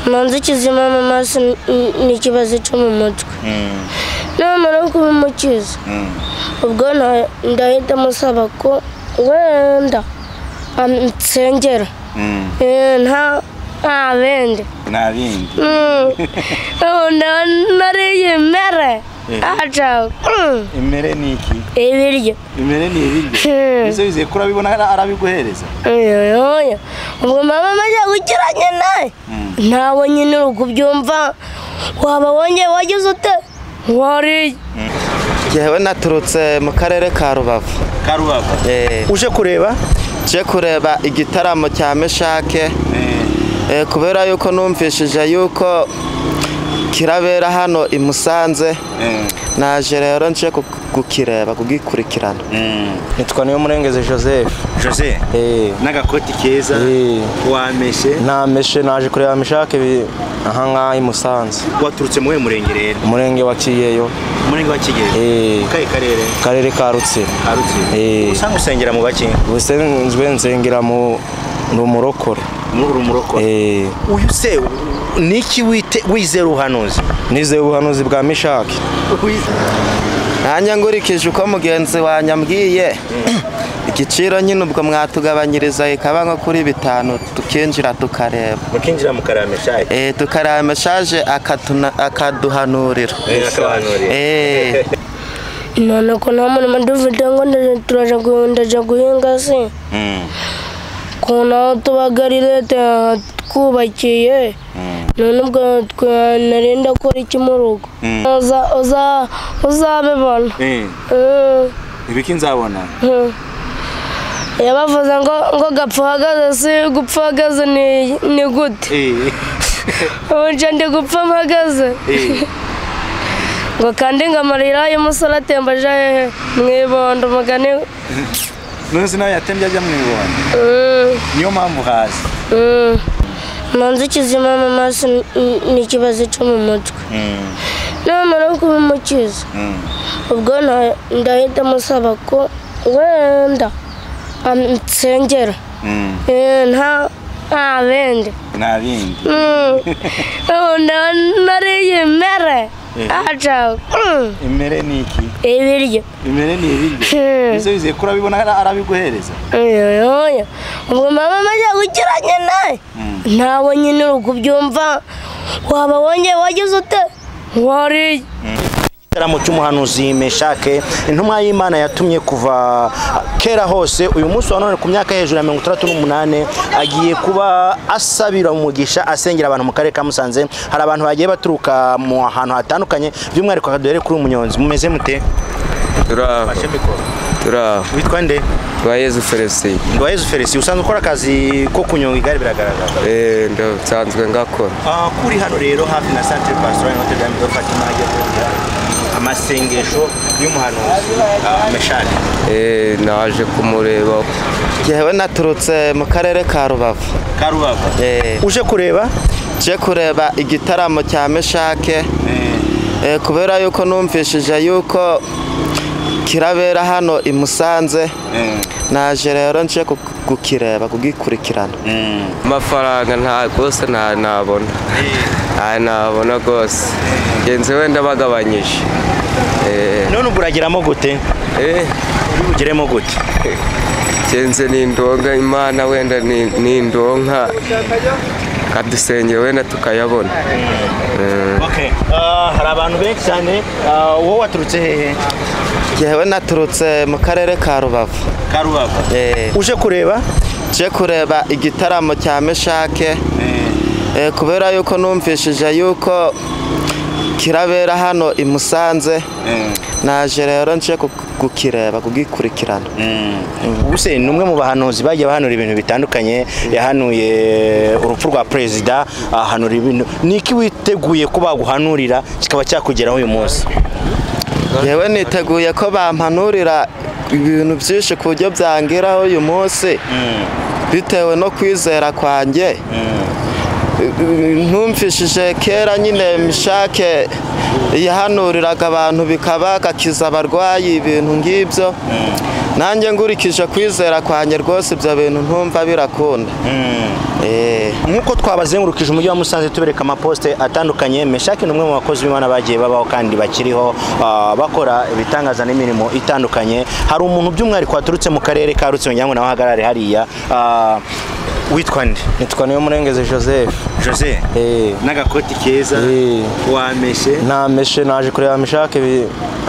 Manze kizima mama n'ikibazo cyo mu mutwe. Namara kubimukiza ubwo ndahita musaba ko wenda ansengera. Nta bindi. Nta bindi. Nariye imere. Aca. Imere ni iki? Ibiryo. Imere ni ibiryo. Ese wizeye ko urabibona arabiguhereza? Oya. Ubwo mama amaze gukiranye nawe. Ntawe nyine uri kubyumva waba wongeye wagize ute? Wariye. Yewe naturutse mu karere ka Rubavu. Ka Rubavu. Uje kureba? Je kureba igitaramo cya Meshake. Kubera yuko numvishije yuko kirabera hano i Musanze. Naje rero nje kukireba kugikurikirana. Nitwa niyo Murengeze Joseph. Jose? N'agakoti keza. Wameshe? Nameshe naje kureba Meshake aha ngaha i Musanze. Waturutse mu murenge rero? Umurenge wa Kigeyo. Umurenge wa Kigeyo. Kaye karere? Karere ka Rutsiro. Ka Rutsiro. Usanga usengera mu baki? Ubusanzwe nsengera mu Rumurokore. Mu Rumurokore. Uyu se niki wizera ubuhanuzi? Nizeye ubuhanuzi bwa Meshake. Nanjye ngurikije uko mugenzi wanjye ambwiye igiciro nyine ubwo mwatugabanyiriza ikaba nko kuri 5 tukinjira tukareba. Mukinjira mukareba Meshake? Tukareba Meshake akaduhanurira. Akabahanurira. None ko nta murimo dufite ngo turaja guhinga se. Kuna tubagarira leta twubakiye. None ubwo narinda kora iki mu rugo? Uzabibona. Ibiki nzabona? Yabavuze ngo gapfa uhagaze si gupfa uhagaze ni gute? Ubu nje ndi gupfa mpagaze. Ngo kandi ngo amarira y'umusore atemba aja hehe? Mu ibondo umugani. None nawe yatembye ajya mu ibondo? Niyo mpamvu hazi. Manze kizima mama n'ikibazo cyo mu mutwe. Namara kubimukiza ubwo ndahita musaba ko wenda ansengera. Nta bindi. Nta bindi. Nariye imere. Aca. Imere ni iki? Ibiryo. Imere ni ibiryo. Ese wizeye ko urabibona arabiguhereza? Oya. Ubwo mama amaze gukiranye nawe. Ntawe nyine uri kubyumva waba wongeye wagize ute? Wariye. Igitaramo cy'umuhanuzi Meshake intumwa y'Imana yatumye kuva kera hose uyu munsi wa none ku myaka hejuru ya 68 agiye kuba asabira umugisha asengera abantu mu karere ka Musanze. Hari abantu bagiye baturuka mu hantu hatandukanye by'umwihariko akaduhere kuri umunyonzi. Mumeze mute? Turaho. Witwa nde? Ndwayezu Felicien. Ndwayezu Felicien, usanzwe ukora akazi ko kunyonga igare biragaragara? Nsanzwe ngakora. Kuri hano rero hafi na Centre Pastoral Notre Dame de Fatima hagiye kubera amasengesho y'umuhanuzi Meshake. Naje kumureba. Yewe naturutse mu karere ka Rubavu. Ka Rubavu. Uje kureba? Je kureba igitaramo cya Meshake. Kubera yuko numvishije yuko kirabera hano i Musanze. Naje rero nje kukireba kugikurikirana. Amafaranga nta rwose nabona. Nabona rwose. Genze wenda bagabanyije. None ubwo urageramo gute? Uri bugeremo gute? Genze nindonka Imana wenda nindonka kadusenge wenda tukayabona. Okay. Hari abantu benshi cyane. Wowe waturutse hehe? Yewe naturutse mu karere ka Rubavu. Ka Rubavu. Uje kureba? Je kureba igitaramo cya Meshake. Kubera yuko numvishije yuko kirabera hano i Musanze. Naje rero nje kukireba kugikurikirana. Ubuse ni umwe mu bahanuzi bagiye bahanura ibintu bitandukanye. Yahanuye urupfu rwa president, ahanura ibintu. Niki witeguye ko baguhanurira kikaba cyakugeraho uyu munsi? Yewe niteguye ko bampanurira ibintu byinshi ku buryo byangeraho uyu munsi bitewe no kwizera kwanjye. Ntumvishije kera nyine Meshake yahanuriraga abantu bikaba agakiza abarwayi ibintu ngibyo. Nanjye ngurikije kwizera kwanjye rwose ibyo bintu ntumva birakunda. Nk'uko twabazengurukije umujyi wa Musanze tubereka amaposte atandukanye, Meshaki ni umwe mu bakozi b'Imana bagiye babaho kandi bakiriho, bakora ibitangaza n'imirimo itandukanye. Hari umuntu by'umwihariko waturutse mu karere ka Rutsiro, ngira ngo nawe ahagarare hariya. Witwa nde? Nitwa Niyomurengezi Joseph. Jose, n'agakoti keza, wameshe? Nameshe, naje kureba Meshaki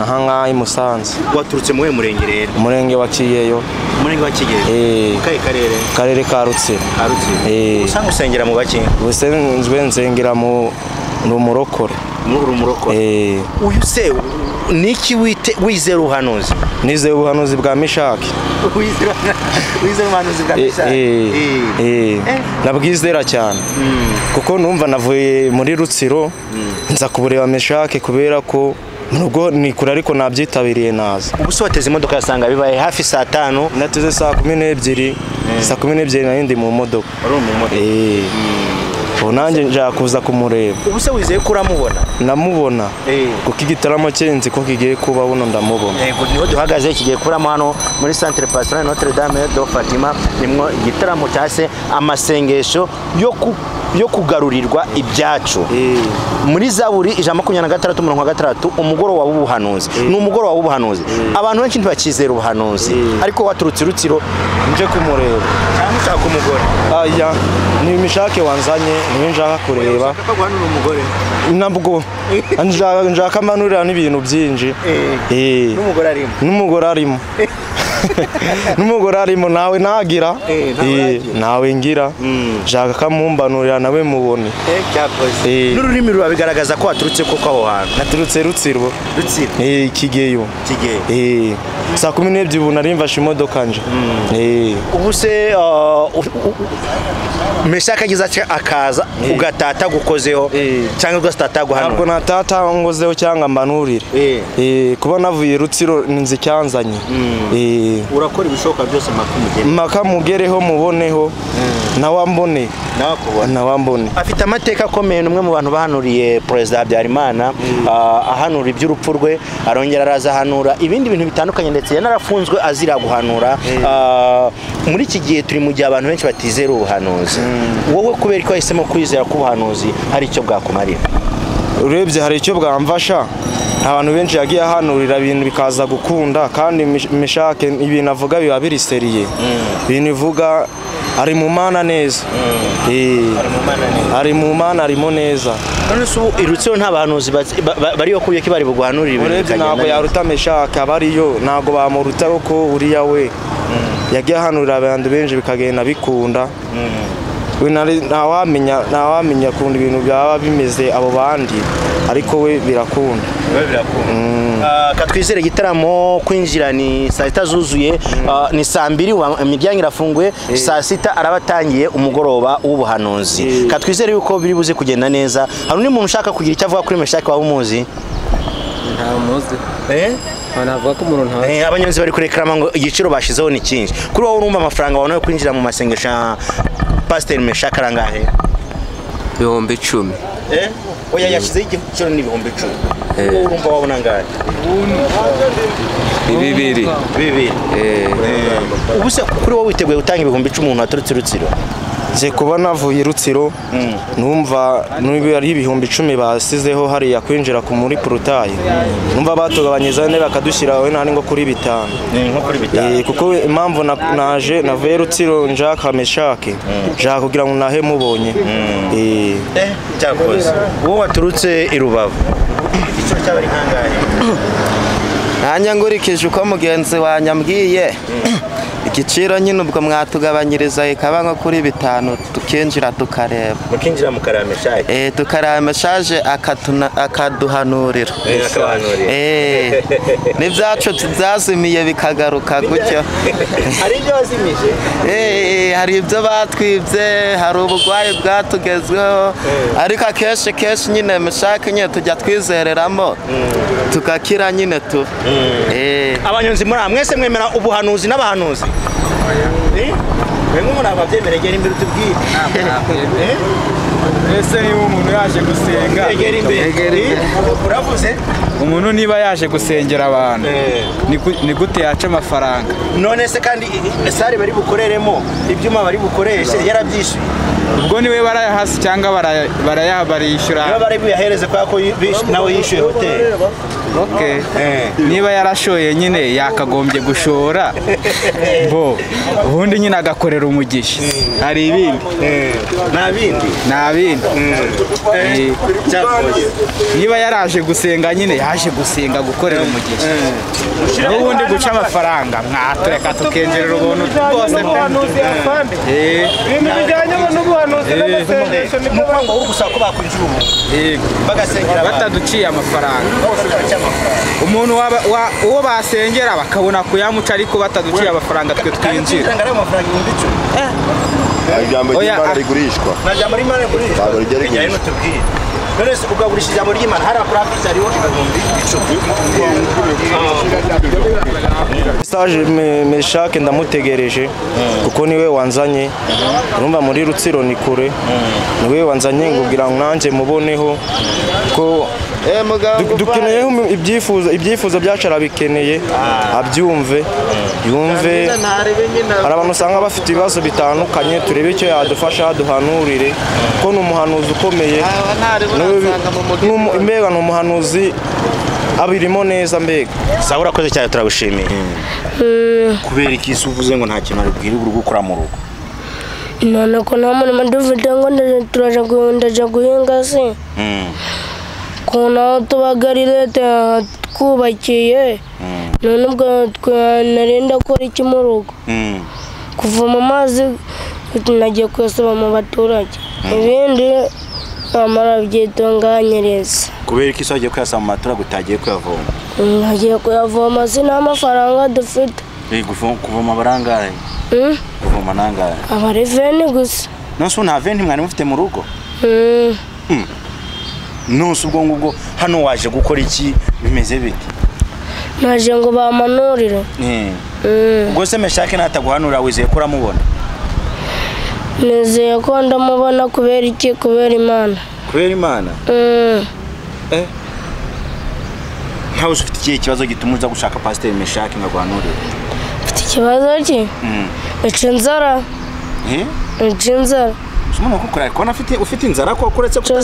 aha ngaha i Musanze. Waturutse mu murenge rero? Umurenge wa Kigeyo. Umurenge wa Kigeyo. Kahe karere? Karere ka Rutsiro. Ka Rutsiro. Usanga usengera mu baki? Ubusanzwe nsengera mu Rumurokore. Mu Rumurokore. Uyu se niki wizera ubuhanuzi? Nizeye ubuhanuzi bwa Meshaki. Wizera ubuhanuzi bwa Meshaki? Nabwizera cyane. Kuko numva navuye muri Rutsiro nza kubureba Meshaki kubera ko nubwo ni kure ariko nabyitabiriye naza. Ubu se wateze imodoka yasanga bibaye hafi saa 5? Nateze saa 12. Saa 12 nari ndi mu modoka. Wari mu modoka? Ubu nanjye nshaka kuza kumureba. Ubu se wizeye ko uramubona? Ndamubona. Kuko igitaramo cye nzi ko kigiye kuba buno ndamubona. Yego, niho duhagaze, kigiye kuberamo hano muri Centre Pastoral Notre Dame de Fatima, nimwo igitaramo cyase amasengesho yo kugarurirwa ibyacu. Muri Zaburi 126:6, umugoroba w'ubuhanuzi. Ni umugoroba w'ubuhanuzi. Abantu benshi ntibakizera ubuhanuzi. Ariko waturutse Rutsiro nje kumureba. Cyangwa ushaka umugore? Aya, ni Meshaki wanzanye, niwe nshaka kureba. Ushaka guhanura umugore? Nabwo nshaka manurira n'ibintu byinshi. N'umugore arimo. N'umugore arimo. N'umugore arimo nawe nagira. Nawe ngira. Nshaka kamumbanurira nawe mubone. N'ururimi rurabigaragaza ko waturutse koko aho hantu. Naturutse Rutsiro. Rutsiro. Kigeyo. Kigeyo. Saa 12 ubu nari mfashe imodoka nje. Ubu se Meshaki agize akaza ugatata gukozeho cyangwa ugatata guhanura? Ntabwo natata ngozeho cyangwa mbanurire. Kuba navuye Rutsiro ninzi cyanzanye. Urakora ibishoboka byose maka mugereho muboneho nawe ambone. Nawe ambone. Afite amateka akomeye, umwe mu bantu bahanuriye Perezida Habyarimana, ahanura iby'urupfu rwe, arongera araza ahanura ibindi bintu bitandukanye, ndetse yanarafunzwe azira guhanura. Muri iki gihe turi mu gihe abantu benshi batizera ubuhanuzi. Wowe kubera ko wahisemo kwizera ko ubuhanuzi hari icyo bwakumarira? Urebye hari icyo bwamfasha. Abantu benshi yagiye ahanurira ibintu bikaza gukunda, kandi Meshaki ibintu avuga biba biri seriye. Ibintu ivuga ari mu mana neza. Ari mu mana, arimo neza. None se ubu Rutsiro nta bahanuzi bariyo kuye ko bari buguhanurira ibintu bikagenda? Ntabwo yaruta Meshaki, abariyo ntabwo bamuruta kuko uriya we yagiye ahanurira abantu benshi bikagenda bikunda. We ntawamenya kunda ibintu byaba bimeze abo bandi, ariko we birakunda. Katwizere igitaramo kwinjira ni saa 6 zuzuye, ni saa 2 imiryango irafunguye, saa 6 arabatangiye umugoroba w'ubuhanuzi. Katwizere yuko biri buze kugenda neza. Hari undi muntu ushaka kugira icyo avuga kuri Meshaki waba umuzi? Nta muzi. Navuga ko umuntu ntazi. Abanyonzi bari kurekrama ngo igiciro bashizeho ni cyinshi. Kuri wowe urumva amafaranga wabona yo kwinjira mu masengesho ya Pastor Meshaki arangahe? 10,000. Oya, yashizeho igiciro ni 10,000. Urumva wabona angahe? 2. 2. Ubu se kuri wowe witeguye gutanga 10,000 umuntu waturutse Rutsiro? Nje kuba navuye Rutsiro numva niba ari 10,000 basizeho hariya kwinjira ku muri porutaye. Numva batugabanyiriza ne bakadushyira we nani ngo kuri 5. Nko kuri 5. Kuko impamvu naje navuye Rutsiro njaka Meshaki. Nshaka kugira ngo nahe mubonye. Cyakoze. Wowe waturutse i Rubavu. Igiciro cyabari kangahe? Nanjye ngurikije uko mugenzi wanjye ambwiye, igiciro nyine ubwo mwatugabanyiriza ikaba nko kuri 5 tukinjira tukareba. Mukinjira mukareba Meshaki? Tukareba Meshaki akaduhanurira. N'ibyacu byazimiye bikagaruka gutyo. Hari ibyo wazimije? Hari ibyo batwibye, hari ubugwayi bwatugezweho, ariko akenshi kenshi nyine Meshaki nyine tujya twizereramo tukakira nyine tu. Abanyonzi muri mwese mwemera ubuhanuzi n'abahanuzi? Mwe muri ababyemeregera imbere utubwire. Ese niba umuntu yaje gusenga uravuze umuntu niba yaje gusengera abantu ni gute yaca amafaranga? None se kandi sare bari bukoreremo ibyuma bari bukoreshe yarabyishyuye. Ubwo niwe barayahasi cyangwa barayishyura? Niba bari buyahereze kwa ko nawe yishyuye hoteli. Okay. Niba yarashoye nyine yakagombye gushora bo ubundi nyine agakorera umugisha. Hari ibindi? Nta bindi. Nta bindi. Niba yaraje gusenga nyine yaje gusenga gukorera umugisha. N'ubundi guca amafaranga mwatureka tukenjerera ubuntu bwose pe. Ibintu bijyanye n'ubuhanuzi n'amasengesho nibyo ngo uri gusaba ko bakwinjira ubu. Yego. Bagasengera bataduciye amafaranga. Umuntu uwo basengera bakabona kuyamuca ariko bataduciye amafaranga twe twinjira. Ijambo ry'Imana rigurishwa. Na jambo ry'Imana rigurishwa. None se ugagurisha ijambo ry'Imana hari akora afite hariho 10,000. Stage Meshake ndamutegereje kuko niwe wanzanye. Urumva muri Rutsiro ni kure. Niwe wanzanye ngubwira ngo nanjye muboneho ko dukeneye ibyifuzo byacu arabikeneye abyumve yumve. Hari abantu usanga bafite ibibazo bitandukanye, turebe icyo yadufasha duhanurire ko ni umuhanuzi ukomeye. Mbega ni umuhanuzi abirimo neza mbega. Sawa urakoze cyane turagushimiye. Kubera iki se uvuze ngo nta kintu aribwira uri gukora mu rugo? None ko nta murimo dufite ngo turaja guhinga se. Kuna tubagarire leta twubakiye none ubwo narinda gukora iki mu rugo? Kuvoma amazi nagiye kuyasaba mu baturage, ibindi amara byitunganyiriza. Kubera iki se wagiye kuyasaba mu baturage utagiye kuyavoma? Nagiye kuyavoma sina amafaranga dufite. Kuvoma barangahe? Kuvoma nangahe? Abari veni gusa. Nonse nta veni mwari mufite mu rugo? Nonse ubwo ngubwo hano waje gukora iki bimeze bite? Naje ngo bamanurire. Ubwo se Meshake nataguhanura wizeye ko uramubona? Nizeye ko ndamubona kubera iki? Kubera Imana. Kubera Imana? Ntawe ufite ikihe kibazo gituma uza gushaka Pasiteri Meshake ngo aguhanurire? Mfite ikibazo ki? Ica inzara. Ica inzara. Umuntu ukukora kubona ufite inzara ko kuretse ko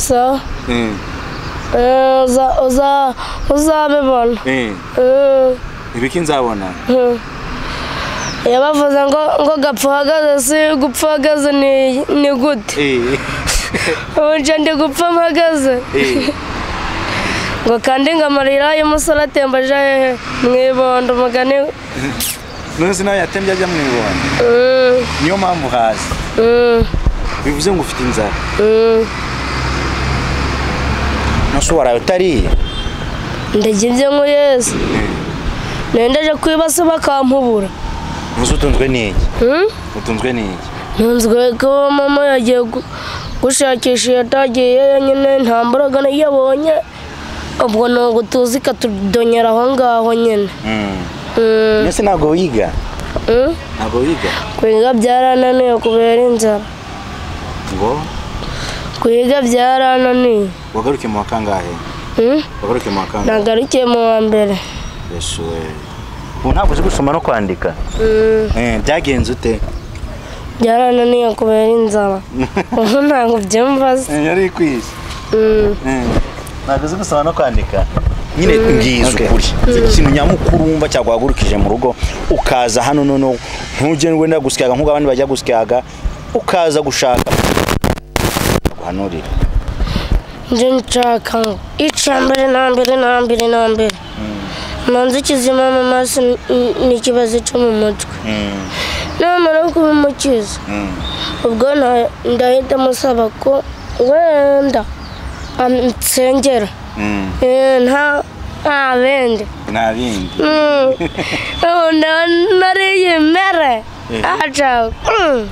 uzabibona. Ibiki nzabona? Yabavuze ngo gapfa uhagaze si gupfa uhagaze ni gute? Ubu nje ndi gupfa mpagaze. Ngo kandi ngo amarira y'umusore atemba aja hehe? Mu ibondo umugani. None nawe yatembye ajya mu ibondo? Niyo mpamvu hazi. Bivuze ngo ufite inzara. Nose waraye utariye? Ndagira ibyo nkuyeze. Nendaje kwibasa bakampubura. Nose utunzwe n'iki? Utunzwe n'iki? Ntunzwe ko mama yagiye gushakisha yatagiye nyine nta mbaraga yabonye. Ubwo ni ugutuza ikatudonyera aho ngaho nyine. Mbese ntabwo wiga? Ntabwo wiga? Kwiga byarananiye kubera inzara. Ngo? Kwiga byarananiye. Wagarukiye mu wa kangahe? Wagarukiye mu wa kangahe? Nagarukiye mu wa mbere. Yesu we. Ubu ntabwo uzi gusoma no kwandika? Byagenze ute? Byarananiye kubera inzara. Ubu ntabwo byumva se. Yari ikwiye. Ntabwo uzi gusoma no kwandika? Nyine ngize ukuri. Ikintu nyamukuru wumva cyaguhagurukije mu rugo ukaza hano noneho ntujye wenda gusyaga nk'uko abandi bajya gusyaga ukaza gushaka guhanurira. Nje nshaka icya mbere na mbere na mbere na mbere. Manzi kizima mu maso n'ikibazo cyo mu mutwe. Namara kubimukiza ubwo ndahita musaba ko wenda ansengera. Nta bindi. Nta bindi. Nariye imere. Aca.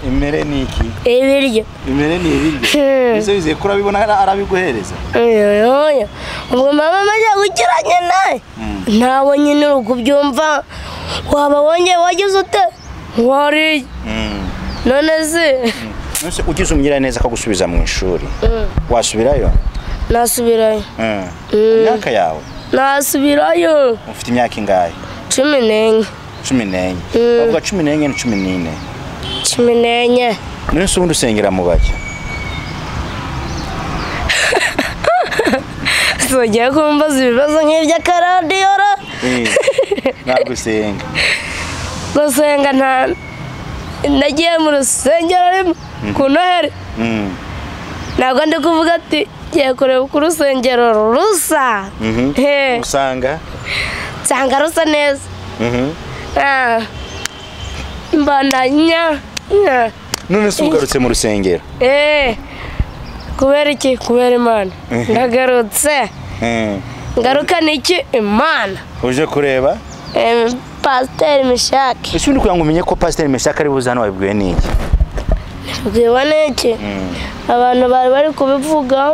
Imere ni iki? Ibiryo. Imere ni ibiryo. Ese wizeye ko urabibona arabiguhereza? Oya. Ubwo mama amaze gukira nyine. Ntawe nyine uri kubyumva waba wongeye wagize ute? Wariye. None se Nose ugize umwira neza akagusubiza mu ishuri, wasubirayo? Nasubirayo. Imyaka yawe? Nasubirayo. Ufite imyaka ingahe? 14. 14. Bavuga 14 ni 14. 14. None se ubundi usengera mu baki? Tugiye kumbaza ibibazo nk'iby'akaradiyo ra? Ntabwo usenga. Gusenga nta, nagiye mu rusengero rimwe ku Noheli. Ntabwo ndi kuvuga ati ngiye kureba uko urusengero rusa. Usanga? Nsanga rusa neza. Mbana nya. None se ugarutse mu rusengero? Kubera iki? Kubera Imana. Ndagarutse. Ngaruka niki? Imana. Uje kureba? Pasiteri Meshake. Ese undi kugira ngo umenye ko Pasiteri Meshake ari buze hano wabibwiwe n'iki? Nabibwiwe n'iki? Abantu bari bari kubivuga,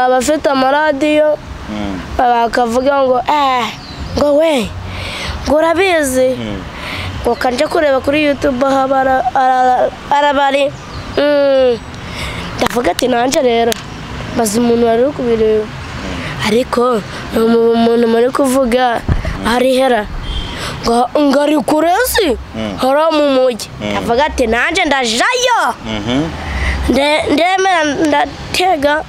abafite amaradiyo bakavuga ngo ngo we ngo urabizi, ngo kanje kureba kuri YouTube aho arabari. Ndavuga ati nanje rero bazi umuntu wari uri kubireba, ariko umuntu muri kuvuga arihera ngo ari kure si hora mu mujyi. Ndavuga ati nanje ndajayo. Ndemera ndatega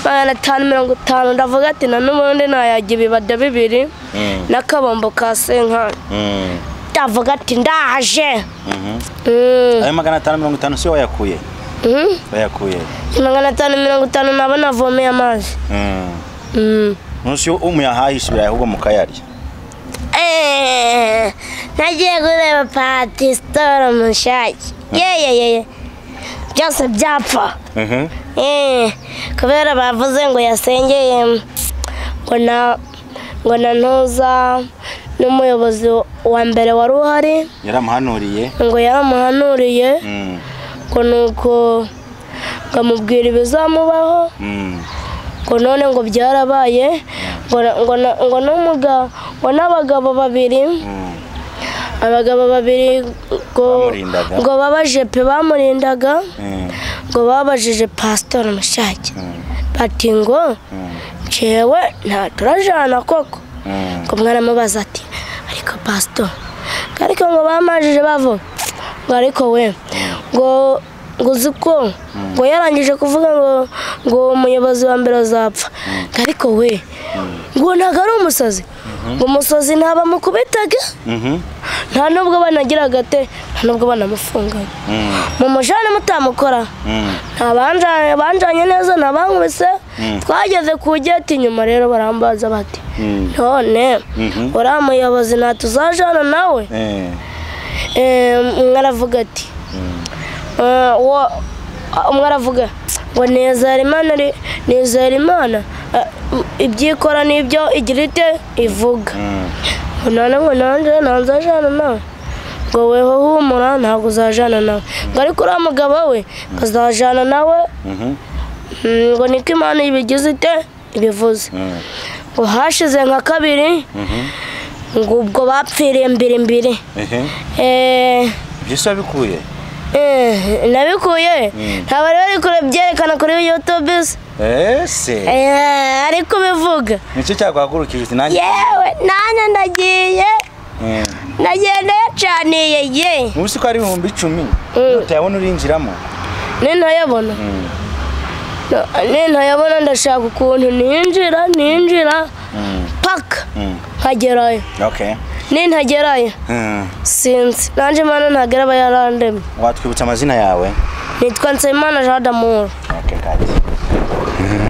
550. Ndavuga ati na n'ubundi nayajya ibibada bibiri n'akabombo ka senkani. Ndavuga ati ndaje. Ayo 550 si wayakuye? Wayakuye 550 nabo navomeye amazi. Nonse umuyahaye isubira ahubwo mukayarya. Nagiye kureba Pasiteri Meshake. Yeyeyeye byose byapfa. Kubera bavuze ngo yasengeye ngo na ntuza n'umuyobozi wa mbere wari uhari yaramuhanuriye, ngo yaramuhanuriye ngo nuko ngamubwira ibizamubaho, ngo none ngo byarabaye, ngo n'umugabo ngo n'abagabo babiri, abagabo babiri ngo babajepe bamurindaga, ngo babajije Pasiteri Meshake bati ngo jewe nta turajana koko. Ngo mwaramubaza ati ariko Pasiteri, ariko ngo bamajije bavuga ngo ariko we ngo uzi ko ngo yarangije kuvuga ngo ngo umuyobozi wa mbere azapfa, ariko we ngo ntabwo ari umusazi, ngo umusazi ntabamukubitaga, nta nubwo banagiraga te, nta nubwo banamufungaga, mu mujane mutamukora, nta banjanye neza, nta bankubise. Twageze ku geti nyuma rero barambaza bati none uriya muyobozi ntatuzajana nawe? Umwe aravuga ati umwe aravuga ngo nizera Imana, nizera Imana ibyikora n'ibyo igira ite ivuga. Ngo none ngo nanjye ntanzajana nawe, ngo weho humura ntabwo uzajana nawe, ngo ariko uriya mugabo we azajana nawe, ngo niko Imana ibigize ite ibivuze. Ngo hashize nka kabiri ngo ubwo bapfiriye mbiri mbiri. Ibyo se wabikuye? Nabikuye ntabwo bari kubyerekana kuri YouTube ese ariko bivuga nicyo cyaguhagurukije uti nanjye yewe nanjye ndagiye ndagenda yacaniye ye. Ubu si ko ari 10,000 utayabona urinjiramo? Nintayabona nintayabona ndashaka ukuntu ninjira paka nkagerayo. Nintagerayo sinzi nanjye Imana ntagera aba yarandemye. Watwibutsa amazina yawe? Nitwa Nsabimana Jean d'Amour. Okay, kati.